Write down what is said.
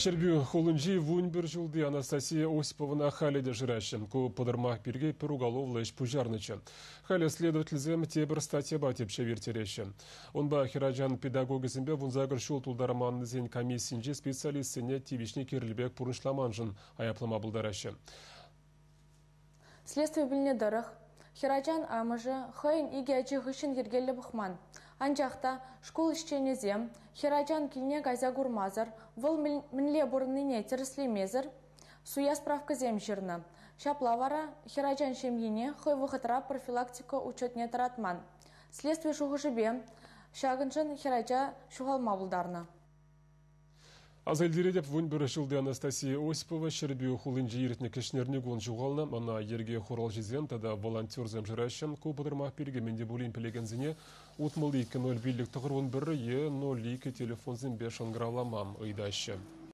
Ҫӗрпӳ хулинчи 11 ҫулти Анастасия Осиповӑна халӗ те шыраҫҫӗ. Ку пӑтӑрмах пирки пӗр уголовлӑ ӗҫ пуҫарнӑччӗ. Халӗ следовательсем тепӗр статьяпа тӗпчев ирттереҫҫӗ. Унпа хӗрачан педагогӗсемпе 18 ҫул тултарманнисен комиссинчи специалистсене тивӗҫне кирлӗ пек пурнӑҫламаншӑн айӑплама пултараҫҫӗ. Следстви пӗлнӗ тӑрӑх, хӗрачан амӑшӗ хӑйӗн икӗ ачи хыҫҫӑн йӗркеллӗ пӑхман. Анчах та шкул ӗҫченӗсем хӗрачан килне кайса курмасӑр, вӑл мӗнле пурӑннине тӗрӗслемесӗр суя справкӑсем ҫырнӑ. Ҫапла вара хӗрачан ҫемйине хӑй вӑхӑтра профилактика учетне тӑратман. Следстви шухӑшӗпе ҫакӑншӑн хӗрача ҫухалма пултарнӑ. Аса илтеретӗп, 11 ҫулти Анастасия Осипова Ҫӗрпӳ хулинче иртнӗ кӗҫнерникун ҫухалнӑ. Ӑна йӗрке хуралҫисем тата волонтерсем шыраҫҫӗ. Ку пӑтӑрмах пирки мӗн те пулин пӗлекенсене 62 05 91 е 02 телефонсемпе шӑнкӑравлама ыйтаҫҫӗ.